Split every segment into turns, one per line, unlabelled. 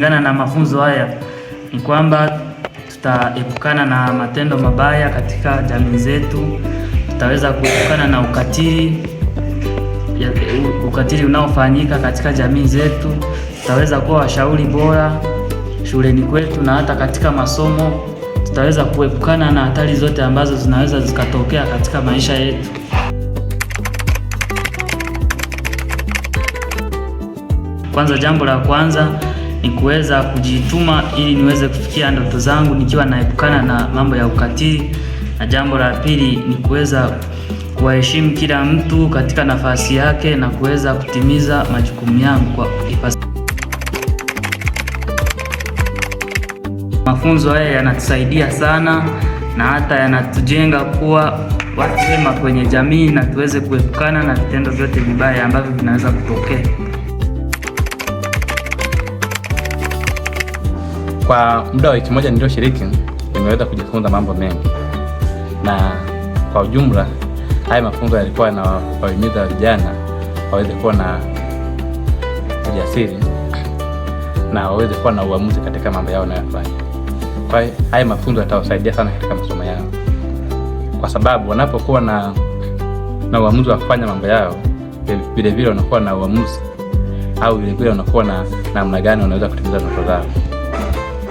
Kulingana na mafunzo haya ni kwamba tutaepukana na matendo mabaya katika jamii zetu, tutaweza kuepukana na ukatili ukatili unaofanyika katika jamii zetu, tutaweza kuwa washauri bora shuleni kwetu na hata katika masomo, tutaweza kuepukana na hatari zote ambazo zinaweza zikatokea katika maisha yetu. Kwanza, jambo la kwanza ni kuweza kujituma ili niweze kufikia ndoto zangu nikiwa naepukana na mambo ya ukatili, na jambo la pili ni kuweza kuwaheshimu kila mtu katika nafasi yake na kuweza kutimiza majukumu yangu kwa ipasavyo. Mafunzo haya yanatusaidia sana na hata yanatujenga kuwa watu wema kwenye jamii na tuweze kuepukana na vitendo vyote vibaya ambavyo vinaweza kutokea.
Kwa muda wa wiki moja nilioshiriki, nimeweza kujifunza mambo mengi, na kwa ujumla haya mafunzo yalikuwa yanawahimiza vijana waweze kuwa na ujasiri na waweze kuwa na uamuzi katika mambo yao wanayofanya. Kwa hiyo haya mafunzo yatawasaidia sana katika masomo yao, kwa sababu wanapokuwa na uamuzi wa kufanya mambo yao, vile vile wanakuwa na uamuzi au vile vile wanakuwa na namna gani wanaweza kutimiza ndoto zao.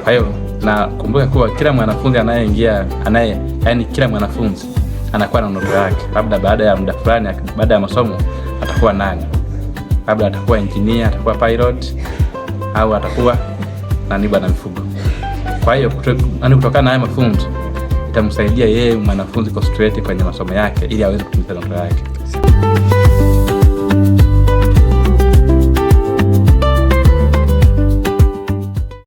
Kwa hiyo na kumbuka kuwa kila mwanafunzi anayeingia anaye, yani kila mwanafunzi anakuwa na ndoto yake, labda baada ya muda fulani, baada ya masomo atakuwa nani, labda atakuwa engineer, atakuwa pilot au atakuwa nani bwana mifugo. Kwa hiyo kutokana na haya mafunzo itamsaidia yeye mwanafunzi concentrate kwenye masomo yake ili aweze kutimiza ndoto yake.